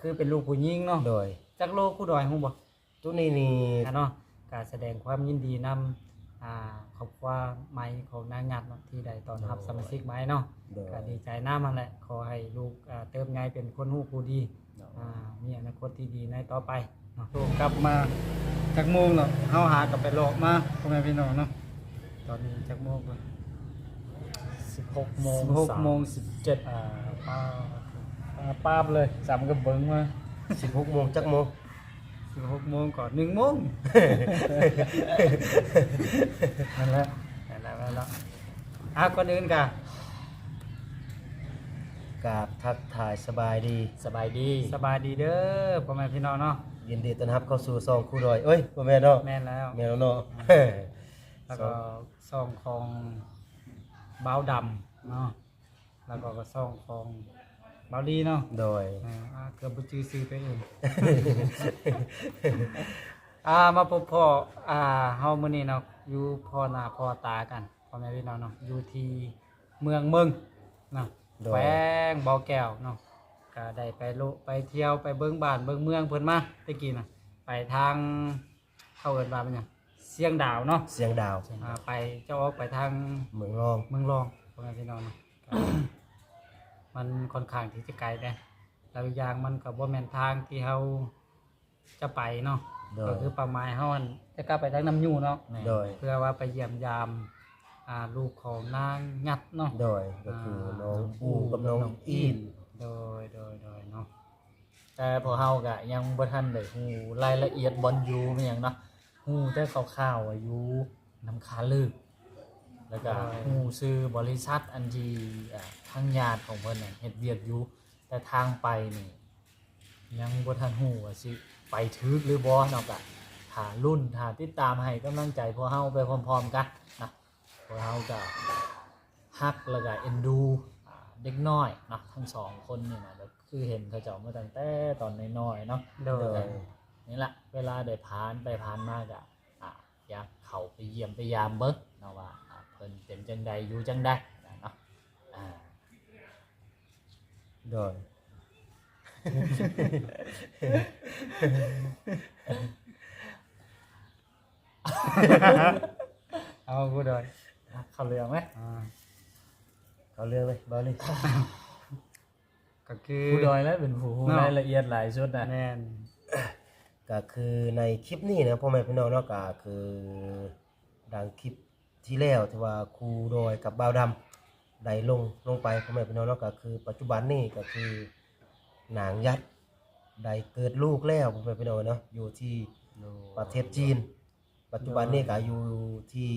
ຄືເປັນລູກຜູ້ຍິງເນາະ. ໂດຍ. ຈັກໂລຄູດອຍຮູ້ບໍ່? ໂຕນີ້ນີ້ ອ່າ ເນາະ ກະສະແດງຄວາມຍິນດີນຳ ອ່າ ຄອບຄົວໃໝ່ຂອງນາງຫຍັດເນາະ ທີ່ໄດ້ຕ້ອນຮັບ ໂດຍ ສະມາຊິກໃໝ່ເນາະ. ໂດຍ. ກະດີໃຈນຳຫັ້ນແຫຼະ ຂໍໃຫ້ລູກ ອ່າ ເຕີບໃຫຍ່ເປັນຄົນຮູ້ຜູ້ດີ ໂດຍ ອ່າ ມີອະນາຄົດທີ່ດີໃນຕໍ່ໄປເນາະ. ໂທກັບມາຈັກໂມງແລ້ວ? ເຮົາຫາກັນໄປເລາະມາ ພໍ່ແມ່ພີ່ນ້ອງເນາະ. ຕອນນີ້ຈັກໂມງແລ້ວ? ສິບຫົກໂມງ ສິບຫົກໂມງ ສາມ ສິບເຈັດ ອ່າ ປາບ ປາບເລີຍ ສຳກັບເບິ່ງມາ. ສິບຫົກໂມງຈັກໂມງ? ສິບຫົກໂມງກໍໜຶ່ງໂມງ ນັ້ນແຫຼະ ນັ້ນແຫຼະ ແມ່ນແລ້ວ. ອ່າ ກ່ອນອື່ນກະ ກາບທັກທາຍສະບາຍດີ ສະບາຍດີ ສະບາຍດີເດີພໍ່ແມ່ພີ່ນ້ອງເນາະ. ຍິນດີຕ້ອນຮັບເຂົ້າສູ່ຊ່ອງຄູດອຍ ເອີຍ ບໍ່ແມ່ນເນາະ ແມ່ນແລ້ວ ແມ່ນແລ້ວເນາະ. ແລ້ວກໍຊ່ອງຂອງບ່າວດຳເນາະ ແລ້ວກໍຊ່ອງຂອງບ່າວລີເນາະ. ໂດຍ. ອ່າ ເກືອບບໍ່ຈື່ຊື່ຕົວເອງ. ອ່າ ມາພົບພໍ້ ອ່າ ເຮົາມື້ນີ້ເນາະ ຢູ່ພໍ້ໜ້າພໍ້ຕາກັນ ພໍ່ແມ່ພີ່ນ້ອງເນາະ ຢູ່ທີ່ເມືອງເມິງເນາະ ໂດຍ ແຂວງບໍ່ແກ້ວເນາະ. ກະໄດ້ໄປໂລະໄປທ່ຽວ ໄປເບິ່ງບ້ານເບິ່ງເມືອງເພິ່ນມາ ແຕ່ກີ້ນະ ໄປທາງ ເຂົາເອີ້ນວ່າແມ່ນຫຍັງ ຊຽງດາວເນາະ ຊຽງດາວ. ອ່າ ໄປ ຈະອອກໄປທາງເມືອງລອງ ເມືອງລອງ ພໍ່ແມ່ພີ່ນ້ອງເນາະ. ມັນຂ້ອນຂ້າງທີ່ຈະໄກແດ່ ແລ້ວອີກຢ່າງມັນກໍບໍ່ແມ່ນທາງທີ່ເຮົາຈະໄປເນາະ. ໂດຍ. ກໍຄືເປົ້າໝາຍເຮົາຫັ້ນຈະກັບໄປທາງນ້ຳຢູ່ເນາະ. ໂດຍ. ເພື່ອວ່າໄປຢ້ຽມຢາມ ອ່າ ລູກຂອງນາງຫຍັດເນາະ. ໂດຍ. ກໍຄື ອ່າ ນ້ອງອູກັບນ້ອງອີນ. ໂດຍ ໂດຍ ໂດຍເນາະ. ແຕ່ພວກເຮົາກະຍັງບໍ່ທັນໄດ້ຮູ້ລາຍລະອຽດບ່ອນຢູ່ແມ່ນຫຍັງເນາະ ຮູ້ແຕ່ຄ່າວໆວ່າຢູ່ນ້ຳຄາລຶກ ແລ້ວກະ ໂດຍ ຮູ້ຊື່ບໍລິສັດອັນທີ່ ອ່າ ທາງຍາດຂອງເພິ່ນນະເຮັດວຽກຢູ່ ແຕ່ທາງໄປນີ້ຍັງບໍ່ທັນຮູ້ວ່າຊິໄປຖືກຫຼືບໍ່ເນາະ. ກະຖ້າລຸ້ນ ຖ້າຕິດຕາມໃຫ້ກຳລັງໃຈພວກເຮົາໄປພ້ອມໆກັນນະ. ພວກເຮົາກະຮັກແລ້ວກະເອັນດູ ອ່າ ເດັກນ້ອຍເນາະ ທັງສອງຄົນນີ້ນະ ແບບຄືເຫັນເຂົາເຈົ້າມາຕັ້ງແຕ່ຕອນນ້ອຍໆເນາະ. ໂດຍ. ໂດຍ. ນີ້ລະ ເວລາໄດ້ຜ່ານໄປຜ່ານມາກະ ອ່າ ຢາກເຂົ້າໄປຢ້ຽມໄປຢາມເບິ່ງເນາະວ່າ ອ່າ ເພິ່ນເປັນຈັ່ງໃດ ຢູ່ຈັ່ງໃດເນາະ. ອ່າ. ໂດຍ. ເອົາ ຄູດອຍ ເຂົ້າເລື່ອງເລີຍ. ອ່າ ເຂົ້າເລື່ອງເລີຍ ເບົາລີ. ກໍຄື ຄູດອຍແຫຼະເປັນຜູ້ຮູ້ ເນາະ ລາຍລະອຽດຫຼາຍສຸດນະ. ແມ່ນ. ກໍຄືໃນຄລິບນີ້ນະ ພໍ່ແມ່ພີ່ນ້ອງເນາະ ກໍຄື ດັ່ງຄລິບທີ່ແລ້ວທີ່ວ່າຄູດອຍກັບບ່າວດຳໄດ້ລົງ ລົງໄປ ພໍ່ແມ່ພີ່ນ້ອງເນາະ ກໍຄືປັດຈຸບັນນີ້ກໍຄືນາງຫຍັດໄດ້ເກີດລູກແລ້ວ ພໍ່ແມ່ພີ່ນ້ອງເນາະ ຢູ່ທີ່ ໂດຍ ປະເທດຈີນ. ໂດຍ. ປັດຈຸບັນນີ້ກໍຢູ່ທີ່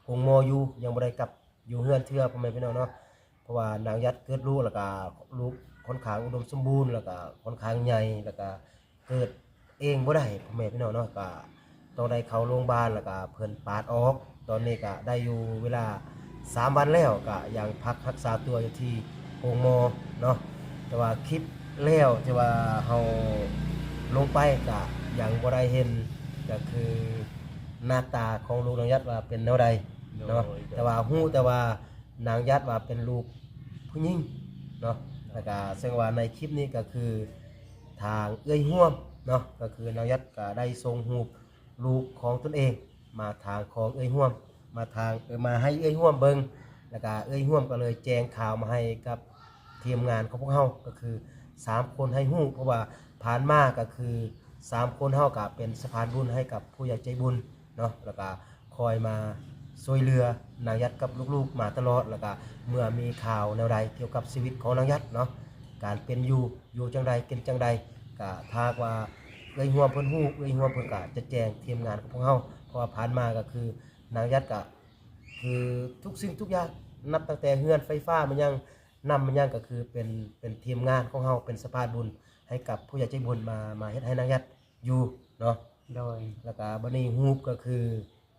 ໂຮງໝໍຢູ່ ຍັງບໍ່ໄດ້ກັບຢູ່ເຮືອນເທື່ອ ພໍ່ແມ່ພີ່ນ້ອງເນາະ. ເພາະວ່ານາງຫຍັດເກີດລູກ ແລ້ວກໍລູກຂ້ອນຂ້າງອຸດົມສົມບູນ ແລ້ວກໍຂ້ອນຂ້າງໃຫຍ່ ແລ້ວກໍ ເກີດເອງບໍ່ໄດ້ ພໍ່ແມ່ພີ່ນ້ອງເນາະ ກໍຕ້ອງໄດ້ເຂົ້າໂຮງບານ ແລ້ວກໍເພິ່ນປາດອອກ. ຕອນນີ້ກໍໄດ້ຢູ່ເວລາສາມວັນແລ້ວ ກໍຍັງພັກຮັກສາຕົວຢູ່ທີ່ໂຮງໝໍເນາະ. ແຕ່ວ່າຄລິບແລ້ວທີ່ວ່າເຮົາລົງໄປ ກໍຍັງບໍ່ໄດ້ເຫັນ ກໍຄືໜ້າຕາຂອງລູກນາງຫຍັດວ່າເປັນແນວໃດເນາະ. ໂດຍ ໂດຍ. ແຕ່ວ່າຮູ້ແຕ່ວ່ານາງຫຍັດວ່າເປັນລູກຜູ້ຍິງເນາະ. ແລ້ວກໍເຊິ່ງວ່າໃນຄລິບນີ້ກໍຄື ທາງເອື້ອຍຮ່ວມເນາະ ກໍຄືນາງຫຍັດກໍໄດ້ສົ່ງຮູບລູກຂອງຕົນເອງມາທາງຂອງເອື້ອຍຮ່ວມ ມາທາງ ເອີ ມາໃຫ້ເອື້ອຍຮ່ວມເບິ່ງ ແລ້ວກໍເອື້ອຍຮ່ວມກໍເລີຍແຈ້ງຂ່າວມາໃຫ້ກັບທີມງານຂອງພວກເຮົາ ກໍຄືສາມຄົນໃຫ້ຮູ້ ເພາະວ່າຜ່ານມາກໍຄືສາມຄົນເຮົາກໍເປັນສະພານບຸນໃຫ້ກັບຜູ້ໃຫຍ່ໃຈບຸນເນາະ ແລ້ວກໍ ຄອຍມາຊ່ວຍເຫຼືອນາງຫຍັດກັບລູກໆມາຕະຫຼອດ ແລ້ວກະເມື່ອມີຂ່າວແນວໃດກ່ຽວກັບຊີວິດຂອງນາງຫຍັດເນາະ ການເປັນຢູ່ ຢູ່ຈັ່ງໃດ ກິນຈັ່ງໃດ ກະຖ້າຫາກວ່າເອື້ອຍຮ່ວມເພິ່ນຮູ້ ເອື້ອຍຮ່ວມເພິ່ນກະຈະແຈ້ງທີມງານຂອງພວກເຮົາ ເພາະວ່າຜ່ານມາກະຄືນາງຫຍັດກະຄືທຸກສິ່ງທຸກຢ່າງ ນັບຕັ້ງແຕ່ເຮືອນໄຟຟ້າແມ່ນຫຍັງ ນ້ຳແມ່ນຫຍັງ ກະຄືເປັນ ເປັນທີມງານຂອງເຮົາ ເປັນສະພານບຸນໃຫ້ກັບຜູ້ໃຫຍ່ໃຈບຸນມາ ມາເຮັດໃຫ້ນາງຫຍັດ ຢູ່ເນາະ ໂດຍ ແລ້ວກະບັດນີ້ຮູບກະຄື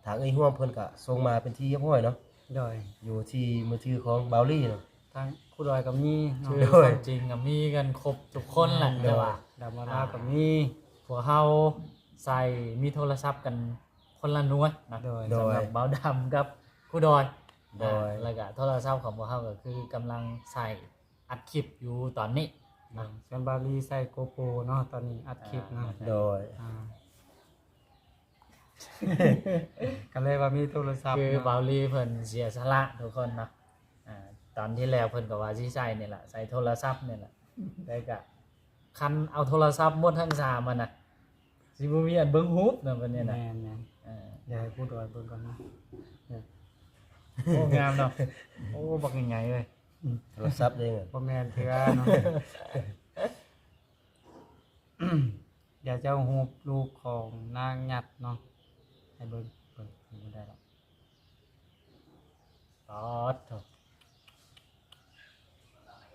ທາງເອື້ອຍຮ່ວມເພິ່ນກະສົ່ງມາເປັນທີ່ຮຽບຮ້ອຍເນາະ ໂດຍ ຢູ່ທີ່ມືຖືຂອງບ່າວລີເນາະ ທາງຄູດອຍກະມີເນາະ ໂດຍ ຄວາມຈິງກະມີກັນຄົບທຸກຄົນແຫຼະ ໂດຍ ແຕ່ວ່າດຳມະລາກະມີ ອ່າ ພວກເຮົາໃຊ້ມີໂທລະສັບກັນຄົນລະໜ່ວຍເນາະ ໂດຍ ສຳລັບ ໂດຍ ບ່າວດຳກັບຄູດອຍ ໂດຍ ອ່າ ແລ້ວກະໂທລະສັບຂອງພວກເຮົາກະຄືກຳລັງໃຊ້ ອັດຄລິບຢູ່ຕອນນີ້ ສ່ວນບ່າວລີໃຊ້ GoPro ເນາະ ຕອນນີ້ອັດຄລິບເນາະ ອ່າ ໂດຍ ອ່າ ກໍເລີຍວ່າມີໂທລະສັບ ຄື ເນາະ ບ່າວລີເພິ່ນເສຍສະຫຼະທຸກຄົນເນາະ ອ່າ ຕອນທີ່ແລ້ວເພິ່ນກໍວ່າຊິໃຊ້ນີ້ລະ ໃຊ້ໂທລະສັບນີ້ລະ ແຕ່ກໍຄັນເອົາໂທລະສັບໝົດທັງສາມອັນນະ ຊິບໍ່ມີອັນເບິ່ງຮູບນຳບັດນີ້ນະ ແມ່ນໆ ເອີ ດຽວໃຫ້ຜູ້ດອຍເບິ່ງກ່ອນເນາະ ໂອ້ ງາມເນາະ ໂອ້ ບັກໃຫຍ່ໆເລີຍ ອືມ ໂທລະສັບເດ້ ບໍ່ແມ່ນເທື່ອເນາະ ດຽວຈະເອົາຮູບລູກຂອງນາງຫຍັດເນາະ ໃຫ້ເບິ່ງ ເບິ່ງ ເບິ່ງບໍ່ໄດ້ດອກ ປາດໂທ້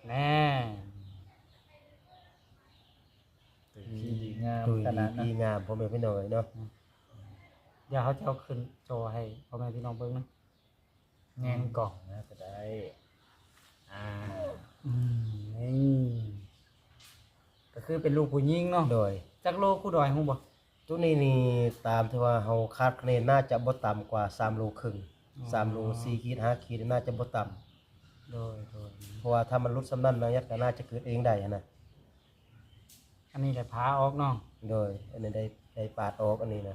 ແນ່ ຕຸ້ຍດີງາມຂະໜາດນະ ຕຸ້ຍດີງາມ ພໍ່ແມ່ພີ່ນ້ອງເອີຍເນາະ ອືມ ດຽວເຮົາຈະເອົາຂຶ້ນຈໍໃຫ້ພໍ່ແມ່ພີ່ນ້ອງເບິ່ງນະ ແຍງກ້ອງນະກໍໄດ້ ອ່າ ອືມ ນີ້ ກໍຄືເປັນລູກຜູ້ຍິງເນາະ ໂດຍ ຈັກໂລຄູດອຍຮູ້ບໍ່? ໂຕນີ້ນີ້ ຕາມທີ່ວ່າເຮົາຄາດຄະເນ ໜ້າຈະບໍ່ຕ່ຳກວ່າສາມໂລເຄິ່ງ ອໍ ສາມໂລສີ່ຂີດ ຫ້າຂີດ ໜ້າຈະບໍ່ຕ່ຳ ໂດຍ ໂດຍ ເພາະວ່າຖ້າມັນຫຼຸດສ່ຳນັ້ນ ນາງຫຍັດກໍໜ້າຈະເກີດເອງໄດ້ຫັ້ນນະ ອັນນີ້ໄດ້ຜ່າອອກເນາະ ໂດຍ ອັນນີ້ໄດ້ ໄດ້ປາດອອກ ອັນນີ້ນະ ອໍ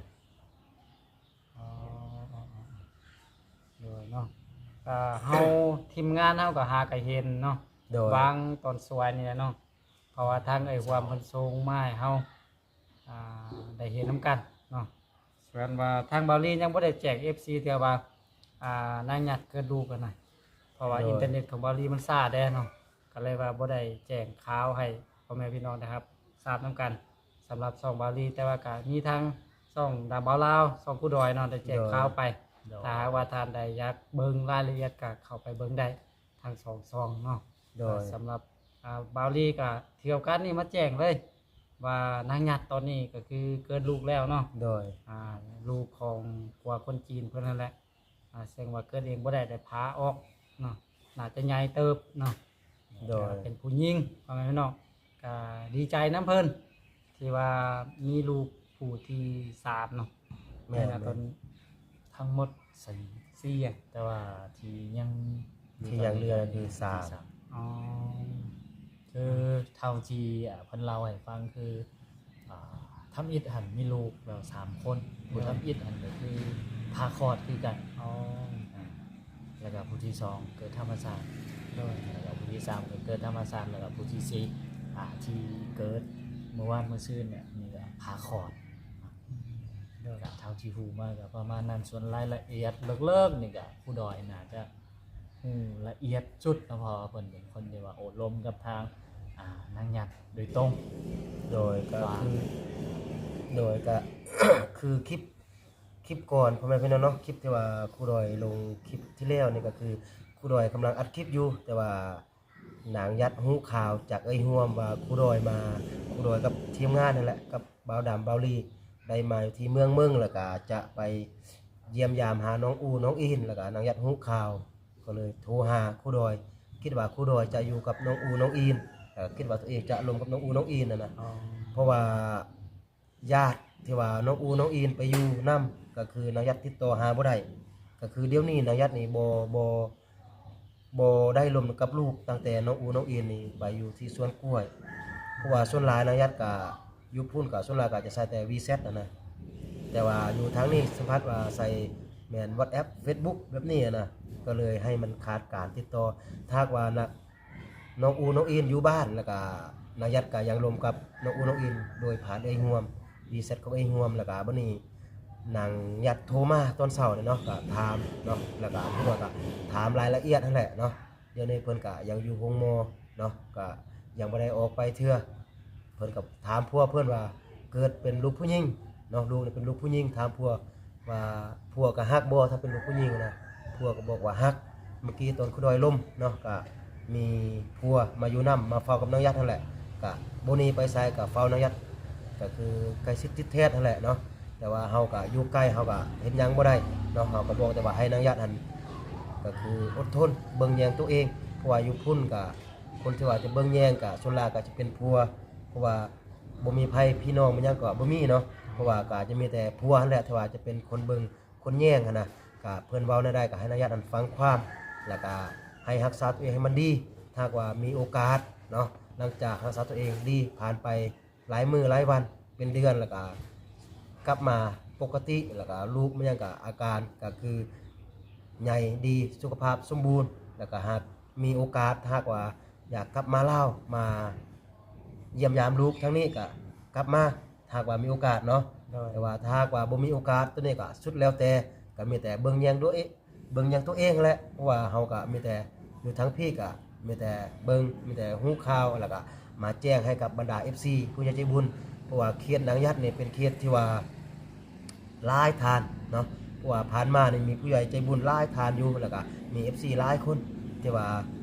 ໂດຍເນາະ ກໍເຮົາ ທີມງານເຮົາກໍຫາກໍເຫັນເນາະ ໂດຍ ວາງຕອນສວຍນີ້ແຫຼະເນາະ ເພາະວ່າທາງເອື້ອຍຮ່ວມເພິ່ນສົ່ງມາໃຫ້ເຮົາ ອ່າ ໄດ້ເຫັນນຳກັນເນາະ ສ່ວນວ່າທາງບ່າວລີຍັງບໍ່ໄດ້ແຈ້ງເອັຟຊີເທື່ອວ່າ ອ່າ ນາງຫຍັດເກີດລູກຫັ້ນນະ ເພາະວ່າ ໂດຍ ອິນເຕີເນັດຂອງບ່າວລີມັນຊ້າແດ່ເນາະ ກໍເລີຍວ່າບໍ່ໄດ້ແຈ້ງຂ່າວໃຫ້ພໍ່ແມ່ພີ່ນ້ອງໄດ້ຮັບຊາບນຳກັນ ສຳລັບຊ່ອງບ່າວລີ ແຕ່ວ່າກໍມີທາງຊ່ອງດາວບ່າວລາວ ຊ່ອງຄູດອຍເນາະ ໄດ້ແຈ້ງ ໂດຍ ຂ່າວໄປ ໂດຍ ຖ້າຫາກວ່າທ່ານໃດຢາກເບິ່ງລາຍລະອຽດກໍເຂົ້າໄປເບິ່ງໄດ້ທັງສອງຊ່ອງເນາະ ໂດຍ ສຳລັບ ອ່າ ບ່າວລີກໍຖືໂອກາດນີ້ມາແຈ້ງເລີຍວ່ານາງຫຍັດຕອນນີ້ກໍຄືເກີດລູກແລ້ວເນາະ ໂດຍ ອ່າ ລູກຂອງຜົວຄົນຈີນເພິ່ນນັ້ນແຫຼະ ອ່າ ເຊິ່ງວ່າເກີດເອງບໍ່ໄດ້ ໄດ້ຜ່າອອກເນາະ ໜ້າຈະໃຫຍ່ເຕີບເນາະ ໂດຍ ເປັນຜູ້ຍິງ ພໍ່ແມ່ພີ່ນ້ອງ ກໍດີໃຈນຳເພິ່ນ ທີ່ວ່າມີລູກຜູ້ທີສາມເນາະ ແມ່ນ ແມ່ນ ແມ່ນ ຕອນທັງໝົດສີ່ ສີ່ ແຕ່ວ່າທີ່ຍັງ ທີ່ຍັງເຫຼືອຄືສາມ ອໍ ຄືເທົ່າທີ່ ອ່າ ເພິ່ນເລົ່າໃຫ້ຟັງຄື ອ່າ ທຳອິດຫັ້ນມີລູກແລ້ວສາມຄົນ ຜູ້ ໂດຍ ທຳອິດຫັ້ນກໍຄືຜ່າຄອດຄືກັນ ອໍ ອ່າ ແລ້ວກໍຜູ້ທີສອງເກີດທຳມະຊາດ ໂດຍ ແລ້ວກໍຜູ້ທີສາມກໍເກີດທຳມະຊາດ ແລ້ວກໍຜູ້ທີສີ່ ອ່າ ທີ່ເກີດມື້ວານມື້ຊືນນີ້ ນີ້ກໍຜ່າຄອດ ອືມ ໂດຍ ກໍເທົ່າທີ່ຮູ້ມາກໍປະມານນັ້ນ ສ່ວນລາຍລະອຽດເລິກໆນີ້ກໍຄູດອຍໜ້າຈະ ຮູ້ລະອຽດສຸດເນາະ ເພາະວ່າເພິ່ນເປັນຄົນທີ່ວ່າໂອ້ລົມກັບທາງ ອ່າ ນາງຫຍັດໂດຍຕົງ ໂດຍ ກໍຄື ໂດຍ ກໍ ຄືຄລິບ ຄລິບກ່ອນ ພໍ່ແມ່ພີ່ນ້ອງເນາະ ຄລິບທີ່ວ່າຄູດອຍລົງຄລິບທີ່ແລ້ວນີ້ ກໍຄືຄູດອຍກຳລັງອັດຄລິບຢູ່ ແຕ່ວ່ານາງຫຍັດຮູ້ຂ່າວຈາກເອື້ອຍຮ່ວມວ່າຄູດອຍມາ ຄູດອຍກັບທີມງານຫັ້ນແຫຼະ ກັບ ບ່າວດຳ ບ່າວລີ ໄດ້ມາຢູ່ທີ່ເມືອງເມິງ ແລ້ວກະຈະໄປຢ້ຽມຢາມຫານ້ອງອູ ນ້ອງອີນ ແລ້ວກະນາງຫຍັດຮູ້ຂ່າວ ກໍເລີຍໂທຫາຄູດອຍ ຄິດວ່າຄູດອຍຈະຢູ່ກັບນ້ອງອູ ນ້ອງອີນ ແລ້ວກະຄິດວ່າຕົວເອງຈະລົມກັບນ້ອງອູ ນ້ອງອີນຫັ້ນນະ ອໍ ເພາະວ່າຍາດທີ່ວ່ານ້ອງອູ ນ້ອງອີນໄປຢູ່ນຳ ກໍຄືນາງຫຍັດຕິດຕໍ່ຫາບໍ່ໄດ້ ກໍຄືດຽວນີ້ນາງຫຍັດນີ້ບໍ່ ບໍ່ ບໍ່ໄດ້ລົມກັບລູກ ຕັ້ງແຕ່ນ້ອງອູ ນ້ອງອີນນີ້ໄປຢູ່ທີ່ສວນກ້ວຍ ເພາະວ່າສ່ວນຫຼາຍນາງຫຍັດກະຢູ່ພຸ້ນ ກະສ່ວນຫຼາຍກະຈະໃຊ້ແຕ່ WeChat ຫັ້ນນະ ແຕ່ວ່າຢູ່ທາງນີ້ສຳຜັດວ່າໃຊ້ແມ່ນ WhatsApp Facebook ແບບນີ້ຫັ້ນນະ ກໍເລີຍໃຫ້ມັນຂາດການຕິດຕໍ່ ຖ້າຫາກວ່ານະ ນ້ອງອູ ນ້ອງອີນຢູ່ບ້ານ ແລ້ວກະນາງຫຍັດກະຍັງລົມກັບນ້ອງອູ ນ້ອງອີນໂດຍຜ່ານເອື້ອຍຮ່ວມ WeChat ຂອງເອື້ອຍຮ່ວມ ແລ້ວກະບັດນີ້ ນາງຫຍັດໂທມາຕອນເຊົ້ານີ້ເນາະ ກະຖາມເນາະ ແລ້ວກະຜູ້ວ່າກະຖາມລາຍລະອຽດຫັ້ນແຫຼະເນາະ ດຽວນີ້ເພິ່ນກະຍັງຢູ່ໂຮງໝໍເນາະ ກະຍັງບໍ່ໄດ້ອອກໄປເທື່ອ ເພິ່ນກະຖາມຜົວເພິ່ນວ່າເກີດເປັນລູກຜູ້ຍິງເນາະ ລູກນີ້ເປັນລູກຜູ້ຍິງ ຖາມຜົວວ່າຜົວກະຮັກບໍ່ ຖ້າເປັນລູກຜູ້ຍິງນະ ຜົວກະບອກວ່າຮັກ ເມື່ອກີ້ຕອນຄູດອຍລົມເນາະ ກະມີຜົວມາຢູ່ນຳ ມາເຝົ້າກັບນາງຫຍັດຫັ້ນແຫຼະ ກະບໍ່ໜີໄປໃສ ກະເຝົ້ານາງຫຍັດ ກະຄືໃກ້ຊິດຕິດແທດຫັ້ນແຫຼະເນາະ ແຕ່ວ່າເຮົາກະຢູ່ໃກ້ ເຮົາກະເຮັດຫຍັງບໍ່ໄດ້ເນາະ ເຮົາກະບອກແຕ່ວ່າໃຫ້ນາງຫຍັດຫັ້ນ ກະຄືອົດທົນເບິ່ງແຍງຕົວເອງ ເພາະວ່າຢູ່ພຸ້ນກະ ຄົນທີ່ວ່າຈະເບິ່ງແຍງກະສ່ວນຫຼາຍກະຈະເປັນຜົວ ເພາະວ່າບໍ່ມີໃຜ ພີ່ນ້ອງມີຫຍັງກະບໍ່ມີເນາະ ເພາະວ່າກະຈະມີແຕ່ຜົວຫັ້ນແຫຼະ ທີ່ວ່າຈະເປັນຄົນເບິ່ງ ຄົນແຍງຫັ້ນນະ ກະເພິ່ນເວົ້າແນວໃດກະໃຫ້ນາງຫຍັດຫັ້ນຟັງຄວາມ ແລ້ວກະໃຫ້ຮັກສາຕົວເອງໃຫ້ມັນດີ ຖ້າຫາກວ່າມີໂອກາດເນາະ ຫຼັງຈາກຮັກສາຕົວເອງດີ ຜ່ານໄປຫຼາຍມື້ຫຼາຍວັນເປັນເດືອນ ແລ້ວກະກັບມາປົກກະຕິ ແລ້ວກະລູກມັນຍັງກະອາການກະຄືໃຫຍ່ດີ ສຸຂະພາບສົມບູນ ແລ້ວກະຫາກມີໂອກາດ ຖ້າຫາກວ່າຢາກກັບມາລາວ ມາຢ້ຽມຢາມລູກທາງນີ້ກະກັບມາ ຖ້າຫາກວ່າມີໂອກາດເນາະ. ໂດຍ ແຕ່ວ່າຖ້າຫາກວ່າບໍ່ມີໂອກາດ ໂຕນີ້ກະສຸດແລ້ວແຕ່ ກະມີແຕ່ເບິ່ງແຍງໂດຍ ເບິ່ງຢ່າງຕົວເອງແຫຼະ ເພາະວ່າເຮົາກະມີແຕ່ຢູ່ທາງພີ້ກະມີແຕ່ເບິ່ງ ມີແຕ່ຮູ້ຂ່າວ ແລ້ວກະມາແຈ້ງໃຫ້ກັບບັນດາເອັຟຊີ ຜູ້ໃຫຍ່ໃຈບຸນ ເພາະວ່າເຂດນາງຍັດນີ້ເປັນເຂດທີ່ວ່າຫຼາຍທ່ານເນາະ ເພາະວ່າຜ່ານມານີ້ມີຜູ້ໃຫຍ່ໃຈບຸນຫຼາຍທ່ານຢູ່ ແລ້ວກະມີເອັຟຊີຫຼາຍຄົນທີ່ວ່າ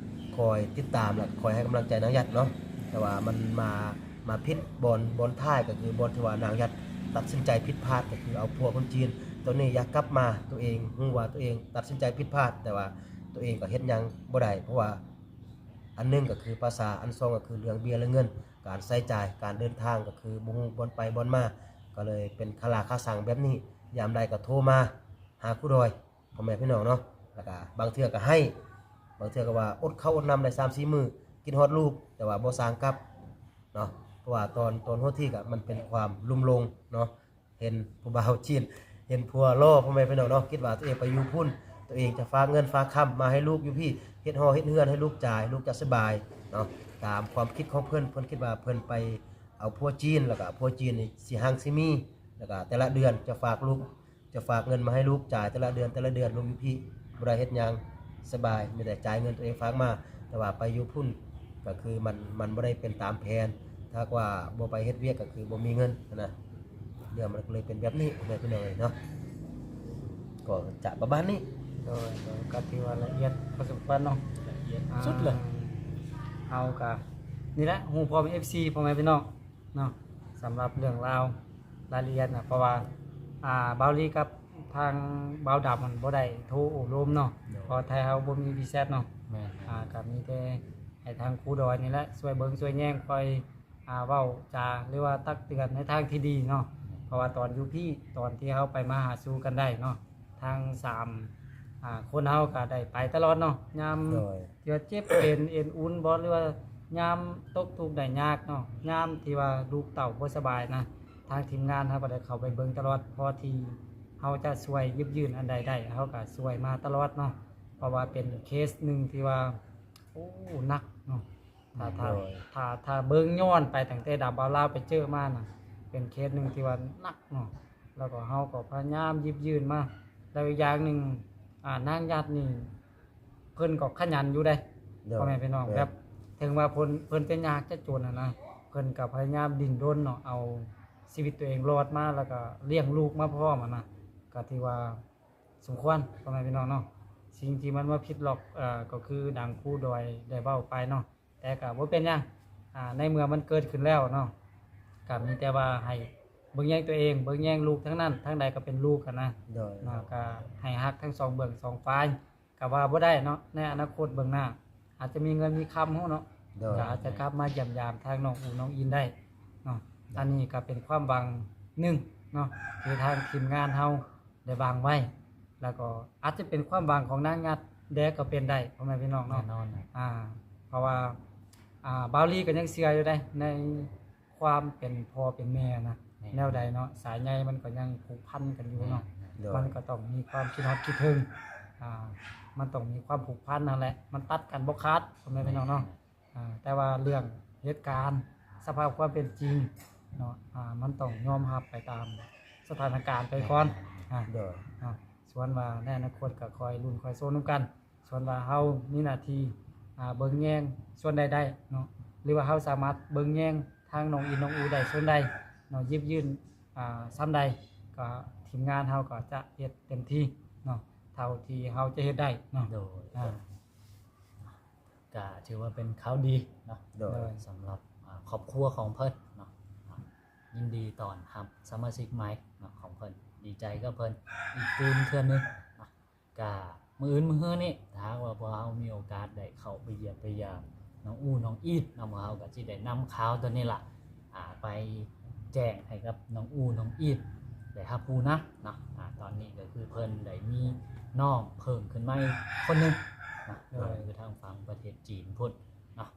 ຄອຍຕິດຕາມ ແລະ ຄອຍໃຫ້ກຳລັງໃຈນາງຍັດເນາະ ແຕ່ວ່າມັນມາ ມາຜິດບ່ອນ ບ່ອນທ້າຍ ກໍຄືບ່ອນທີ່ວ່ານາງຍັດຕັດສິນໃຈຜິດພາດ ກໍຄືເອົາຜົວຄົນຈີນ. ຕອນນີ້ຢາກກັບມາ ຕົວເອງຮູ້ວ່າຕົວເອງຕັດສິນໃຈຜິດພາດ ແຕ່ວ່າຕົວເອງກໍເຮັດຫຍັງບໍ່ໄດ້ ເພາະວ່າອັນໜຶ່ງກໍຄືພາສາ ອັນສອງກໍຄືເລື່ອງເບ້ຍເລື່ອງເງິນ ການໃຊ້ຈ່າຍ ການເດີນທາງ ກໍຄືບໍ່ຮູ້ບ່ອນໄປບ່ອນມາ ກໍເລີຍເປັນຄາລາຄາສັງແບບນີ້. ຍາມໃດກໍໂທມາຫາຄູດອຍ ພໍ່ແມ່ພີ່ນ້ອງເນາະ ແລ້ວກະບາງເທື່ອກະໄຫ້ ບາງເທື່ອກະວ່າອົດເຂົ້າອົດນ້ຳໄດ້ສາມສີ່ມື້ ຄິດຮອດລູກ ແຕ່ວ່າບໍ່ສ້າງກັບເນາະ ເພາະວ່າຕອນ ຕອນຫົວທີກະມັນເປັນຄວາມລຸ່ມລົງເນາະ ເຫັນຜູ້ບ່າວຈີນ ເຫັນຜົວຫຼໍ່ ພໍ່ແມ່ພີ່ນ້ອງເນາະ ຄິດວ່າຕົວເອງໄປຢູ່ພຸ້ນ ຕົວເອງຈະຝາກເງິນຝາກຄຳມາໃຫ້ລູກຢູ່ພີ້ ເຮັດຫໍເຮັດເຮືອນໃຫ້ລູກຈ່າຍ ລູກຈະສະບາຍເນາະ ຕາມຄວາມຄິດຂອງເພິ່ນ ເພິ່ນຄິດວ່າເພິ່ນໄປເອົາຜົວຈີນ ແລ້ວກະຜົວຈີນນີ້ຊິຮັ່ງຊິມີ ແລ້ວກະແຕ່ລະເດືອນຈະຝາກລູກ ຈະຝາກເງິນມາໃຫ້ລູກຈ່າຍແຕ່ລະເດືອນ ແຕ່ລະເດືອນ ລູກຢູ່ພີ້ບໍ່ໄດ້ເຮັດຫຍັງ ສະບາຍ ມີແຕ່ຈ່າຍເງິນຕົວເອງຝາກມາ ແຕ່ວ່າໄປຢູ່ພຸ້ນກໍຄືມັນ ມັນບໍ່ໄດ້ເປັນຕາມແຜນ ຖ້າຫາກວ່າບໍ່ໄປເຮັດວຽກກໍຄືບໍ່ມີເງິນຫັ້ນນະ ເລື່ອງມັນກໍເລີຍເປັນແບບນີ້ ພໍ່ແມ່ພີ່ນ້ອງເອີຍເນາະ ກໍຈະປະມານນີ້. ໂດຍ ໂດຍ ກໍຖືວ່າລະອຽດພໍສົມຄວນເນາະ ລະອຽດສຸດເລີຍ ອ່າ ເຮົາກໍນີ້ແຫຼະ ຮູ້ພ້ອມເອັຟຊີ ພໍ່ແມ່ພີ່ນ້ອງ ເນາະ ສຳລັບເລື່ອງລາວລາຍລະອຽດນະ ເພາະວ່າ ອ່າ ບ່າວລີກັບທາງບ່າວດຳມັນບໍ່ໄດ້ໂທໂອ້ລົມເນາະ ໂດຍ ເພາະໄທເຮົາບໍ່ມີວີແຊັດເນາະ ແມ່ນ ອ່າ ກໍມີແຕ່ໃຫ້ທາງຄູດອຍນີ້ແຫຼະຊ່ວຍເບິ່ງຊ່ວຍແຍງ ຄອຍ ອ່າ ເວົ້າຈາ ຫຼືວ່າຕັກເຕືອນໃນທາງທີ່ດີເນາະ ແມ່ນ ເພາະວ່າຕອນຢູ່ພີ້ ຕອນທີ່ເຮົາໄປມາຫາສູ່ກັນໄດ້ເນາະ ທັງສາມ ອ່າ ຄົນເຮົາກໍໄດ້ໄປຕະຫຼອດເນາະ ຍາມ ໂດຍ ທີ່ວ່າເຈັບເປັນເອັນອຸ່ນບໍ ຫຼືວ່າຍາມຕົກທຸກໄດ້ຍາກເນາະ ຍາມທີ່ວ່າລູກເຕົ້າບໍ່ສະບາຍນະ ທາງທີມງານເຮົາກໍໄດ້ເຂົ້າໄປເບິ່ງຕະຫຼອດ ພໍທີ່ເຮົາຈະຊ່ວຍຢິບຍື່ນອັນໃດໄດ້ ເຮົາກໍຊ່ວຍມາຕະຫຼອດເນາະ ເພາະວ່າເປັນເຄສໜຶ່ງທີ່ວ່າ ໂອ້ ໜັກເນາະ ຖ້າ ຖ້າ ໂດຍ ຖ້າ ຖ້າເບິ່ງຍ້ອນໄປຕັ້ງແຕ່ດາວບ່າວລາວໄປເຈີມານະ ເປັນເຄສໜຶ່ງທີ່ວ່າໜັກເນາະ ແລ້ວກໍເຮົາກໍພະຍາຍາມຢິບຍື່ນມາ ແລ້ວອີກຢ່າງໜຶ່ງ ອ່າ ນາງຍັດນີ້ ເພິ່ນກໍຂະຫຍັນຢູ່ເດ້ ໂດຍ ພໍ່ແມ່ພີ່ນ້ອງ ໂດຍ ແບບເຖິງວ່າເພິ່ນ ເພິ່ນຈະຍາກຈະຈົນຫັ້ນນະ ເພິ່ນກໍພະຍາຍາມດີ້ນຮົນເນາະ ເອົາຊີວິດຕົວເອງລອດມາ ແລ້ວກໍລ້ຽງລູກມາພ້ອມຫັ້ນນະ ກໍຖືວ່າສົມຄວນ ພໍ່ແມ່ພີ່ນ້ອງເນາະ ສິ່ງທີ່ມັນມາພລິກລັອກ ເອີ ກໍຄືດັ່ງຄູດອຍໄດ້ເວົ້າໄປເນາະ ແຕ່ກໍບໍ່ເປັນຫຍັງ ອ່າ ໃນເມື່ອມັນເກີດຂຶ້ນແລ້ວເນາະ ກໍມີແຕ່ວ່າໃຫ້ເບິ່ງແຍງຕົວເອງ ເບິ່ງແຍງລູກ ທັງນັ້ນທັງໃດກໍເປັນລູກຫັ້ນນະ ໂດຍ ເນາະ ກໍໃຫ້ຮັກທັງສອງເບື້ອງສອງຝ່າຍ ກໍວ່າບໍ່ໄດ້ເນາະ ໃນອະນາຄົດເບື້ອງໜ້າ ອາດຈະມີເງິນມີຄຳເຮົາເນາະ ໂດຍ ກໍອາດຈະກັບມາຢ້ຽມຢາມທາງນ້ອງອູນ້ອງອິນໄດ້ເນາະ ອັນນີ້ກໍເປັນຄວາມຫວັງໜຶ່ງເນາະ ທີ່ທາງທີມງານເຮົາໄດ້ວາງໄວ້ ແລ້ວກໍອາດຈະເປັນຄວາມຫວັງຂອງນາງຍັດແດ່ກໍເປັນໄດ້ ພໍ່ແມ່ພີ່ນ້ອງເນາະ ແນ່ນອນ ອ່າ ເພາະວ່າ ອ່າ ບ່າວລີກໍຍັງເຊື່ອຢູ່ເດ້ ໃນ ຄວາມເປັນພໍ່ເປັນແມ່ນະ ແມ່ນ ແນວໃດເນາະ ສາຍໃຍມັນກໍຍັງຜູກພັນກັນຢູ່ເນາະ ແມ່ນ ໂດຍ ມັນກໍຕ້ອງມີຄວາມຄິດຮອດຄິດເຖິງ ອ່າ ມັນຕ້ອງມີຄວາມຜູກພັນຫັ້ນແຫຼະ ມັນຕັດກັນບໍ່ຂາດ ພໍ່ແມ່ພີ່ນ້ອງເນາະ ແມ່ນ ອ່າ ແຕ່ວ່າເລື່ອງເຫດການ ສະພາບຄວາມເປັນຈິງເນາະ ອ່າ ມັນຕ້ອງຍອມຮັບໄປຕາມສະຖານະການໄປກ່ອນ ແມ່ນ ອ່າ ໂດຍ ເນາະ ສ່ວນວ່າໃນອະນາຄົດກໍຄອຍລຸ້ນຄອຍໂຊນຳກັນ ສ່ວນວ່າເຮົາມີໜ້າທີ່ ອ່າ ເບິ່ງແຍງສ່ວນໃດໄດ້ເນາະ ຫຼືວ່າເຮົາສາມາດເບິ່ງແຍງທາງນ້ອງອິນນ້ອງອູໄດ້ສ່ວນໃດເນາະ ຢິບຍື່ນ ອ່າ ສ່ຳໃດ ກໍທີມງານເຮົາກໍຈະເຮັດເຕັມທີ່ເນາະ ເທົ່າທີ່ເຮົາຈະເຮັດໄດ້ເນາະ ໂດຍ ອ່າ ກະຖືວ່າເປັນຂ່າວດີເນາະ ໂດຍ ໂດຍ ສຳລັບ ອ່າ ຄອບຄົວຂອງເພິ່ນເນາະ ອ່າ ຍິນດີຕ້ອນຮັບສະມາຊິກໃໝ່ເນາະຂອງເພິ່ນ ດີໃຈກັບເພິ່ນອີກຕື່ມເທື່ອໜຶ່ງເນາະ ກະມື້ອື່ນມື້ຮືນີ້ ຖ້າຫາກວ່າພວກເຮົາມີໂອກາດໄດ້ເຂົ້າໄປຢ້ຽມໄປຢາມນ້ອງອູນ້ອງອີດເນາະ ພວກເຮົາກໍຊິໄດ້ນຳຂ່າວຕົວນີ້ລະ ອ່າ ໄປແຈ້ງໃຫ້ກັບນ້ອງອູນ້ອງອີດໄດ້ຮັບຮູ້ນຳເນາະ ອ່າ ຕອນນີ້ກໍຄືເພິ່ນໄດ້ມີນ້ອງເພີ່ມຂຶ້ນມາອີກຄົນໜຶ່ງເນາະ ໂດຍ ກໍຄືທາງຝັ່ງປະເທດຈີນພຸ້ນເນາະ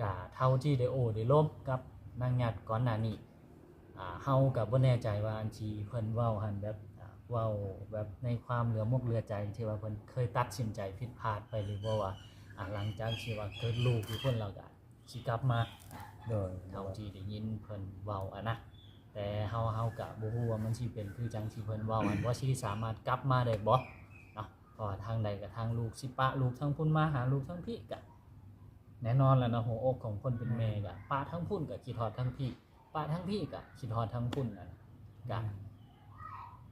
ກະເທົ່າທີ່ໄດ້ໂອ້ໄດ້ລົມກັບນາງຫຍັດກ່ອນໜ້ານີ້ ອ່າ ເຮົາກະບໍ່ແນ່ໃຈວ່າອັນທີ່ເພິ່ນເວົ້າຫັ້ນ ແບບ ອ່າ ເວົ້າແບບໃນຄວາມເຫຼືອມົກເຫຼືອໃຈ ທີ່ວ່າເພິ່ນເຄີຍຕັດສິນໃຈຜິດພາດໄປຫຼືບໍ່ ວ່າ ອ່າ ຫຼັງຈາກທີ່ວ່າເກີດລູກຢູ່ພຸ້ນແລ້ວກະຊິກັບມາ ໂດຍ ເທົ່າທີ່ໄດ້ຍິນເພິ່ນເວົ້າຫັ້ນນະ ແຕ່ເຮົາ ເຮົາກະບໍ່ຮູ້ວ່າມັນຊິເປັນຄືຈັ່ງທີ່ເພິ່ນເວົ້າຫັ້ນ ວ່າຊິສາມາດກັບມາໄດ້ບໍ່ເນາະ ເພາະວ່າທາງໃດກະທາງລູກ ຊິປະລູກທາງພຸ້ນມາຫາລູກທາງພີ້ກະ ແນ່ນອນແລ້ວເນາະ ຫົວອົກຂອງຄົນເປັນແມ່ ແມ່ນ ກະປະທາງພຸ້ນກະຄິດຮອດທາງພີ້ ປະທາງພີ້ກະຄິດຮອດທາງພຸ້ນ ອັນ ກະ ອືມ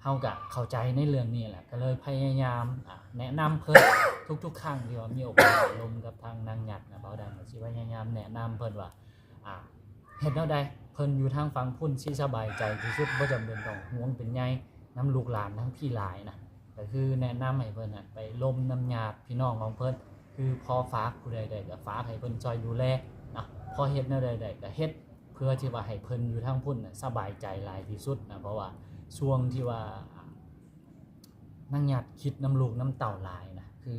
ເຮົາກະເຂົ້າໃຈໃນເລື່ອງນີ້ແຫຼະ ກະເລີຍພະຍາຍາມ ອ່າ ແນະນຳເພິ່ນ ທຸກໆຄັ້ງທີ່ວ່າມີໂອກາດໄດ້ລົມກັບທາງນາງຫຍັດນະ ບ່າວດຳກະຊິພະຍາຍາມແນະນຳເພິ່ນວ່າ ອ່າ ເຮັດແນວໃດເພິ່ນຢູ່ທາງຝັ່ງພຸ້ນຊິສະບາຍໃຈທີ່ສຸດ ບໍ່ຈຳເປັນຕ້ອງຫ່ວງເປັນໃຍນຳລູກຫຼານທາງພີ້ຫຼາຍນະ ກະຄືແນະນຳໃຫ້ເພິ່ນຫັ້ນໄປລົມນຳຍາດພີ່ນ້ອງຂອງເພິ່ນ ຄືພໍຝາກຜູ້ໃດໄດ້ກະຝາກໃຫ້ເພິ່ນຊ່ອຍດູແລເນາະ ພໍເຮັດແນວໃດໄດ້ກະເຮັດ ເພື່ອທີ່ວ່າໃຫ້ເພິ່ນຢູ່ທາງພຸ້ນນະສະບາຍໃຈຫຼາຍທີ່ສຸດນະ ເພາະວ່າຊ່ວງທີ່ວ່ານາງຫຍັດຄິດນຳລູກນຳເຕົ້າຫຼາຍນະ ຄື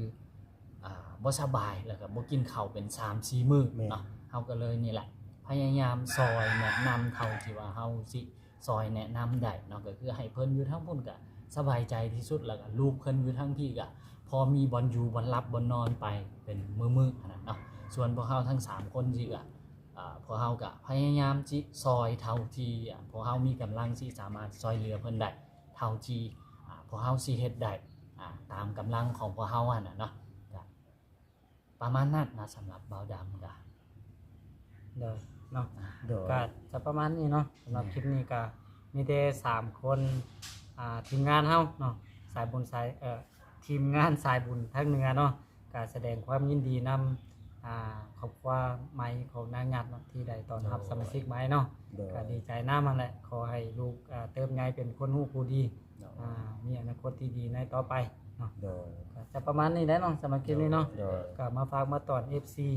ອ່າ ບໍ່ສະບາຍ ແລ້ວກະບໍ່ກິນເຂົ້າເປັນສາມສີ່ມື້ ແມ່ນ ເນາະ ເຮົາກະເລີຍນີ້ແຫຼະ ພະຍາຍາມຊ່ອຍແນະນຳເທົ່າທີ່ວ່າເຮົາຊິ ຊ່ອຍແນະນຳໄດ້ເນາະ ກະຄືໃຫ້ເພິ່ນຢູ່ທາງພຸ້ນກະສະບາຍໃຈທີ່ສຸດ ແລ້ວກະລູກເພິ່ນຢູ່ທາງພີ້ກະພໍມີບ່ອນຢູ່ບ່ອນຫຼັບບ່ອນນອນໄປເປັນມື້ໆຫັ້ນນະເນາະ ສ່ວນພວກເຮົາທັງສາມຄົນຊິກະ ອ່າ ພວກເຮົາກະພະຍາຍາມຊິຊ່ອຍເທົ່າທີ່ ອ່າ ພວກເຮົາມີກຳລັງຊິສາມາດຊ່ອຍເຫຼືອເພິ່ນໄດ້ ເທົ່າທີ່ ອ່າ ພວກເຮົາຊິເຮັດໄດ້ ອ່າ ຕາມກຳລັງຂອງພວກເຮົາຫັ້ນນະເນາະ ກະ ປະມານນັ້ນນະ ສຳລັບບ່າວດຳກະ ໂດຍເນາະ ໂດຍ ກະຈະປະມານນີ້ເນາະ ສຳລັບ ແມ່ນ ຄລິບນີ້ກະມີແຕ່ສາມຄົນ ອ່າ ທີມງານເຮົາເນາະ ສາຍບຸນສາຍ ເອີ ທີມງານສາຍບຸນທາງເໜືອເນາະ ກະສະແດງຄວາມຍິນດີນຳ ອ່າ ຄອບຄົວໃໝ່ຂອງນາງຫຍັດເນາະ ທີ່ໄດ້ຕ້ອນຮັບ ໂດຍ ສະມາຊິກໃໝ່ເນາະ ໂດຍ ກະດີໃຈນຳຫັ້ນແຫຼະ ຂໍໃຫ້ລູກ ອ່າ ເຕີບໃຫຍ່ເປັນຄົນຮູ້ຜູ້ດີ ໂດຍ ອ່າ ມີອະນາຄົດທີ່ດີໃນຕໍ່ໄປເນາະ ໂດຍ ກະຈະປະມານນີ້ແຫຼະເນາະ ສຳລັບຄລິບນີ້ເນາະ ໂດຍ ກະມາຝາກມາຕ້ອນ ເອັຟຊີ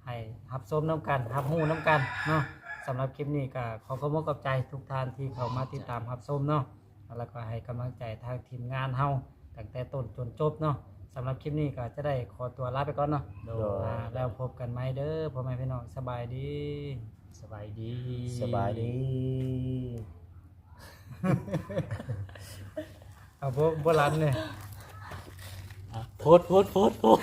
ໃຫ້ຮັບຊົມນຳກັນ ຮັບຮູ້ນຳກັນເນາະ ສຳລັບຄລິບນີ້ກະຂໍຂອບອົກຂອບໃຈທຸກທ່ານທີ່ເຂົ້າມາຕິດຕາມຮັບຊົມເນາະ ແລ້ວກະໃຫ້ກຳລັງໃຈທາງທີມງານເຮົາຕັ້ງແຕ່ຕົ້ນຈົນຈົບເນາະ ສຳລັບຄລິບນີ້ກະຈະໄດ້ຂໍຕົວລາໄປກ່ອນເນາະ ໂດຍ ອ່າ ແລ້ວພົບກັນໃໝ່ເດີພໍ່ແມ່ພີ່ນ້ອງ ສະບາຍດີ ສະບາຍດີ ສະບາຍດີ. ເອົາ ບໍ່ ບໍ່ລັນເລີຍ ອ່ະ ໂພດ ໂພດ ໂພດ ໂພດ.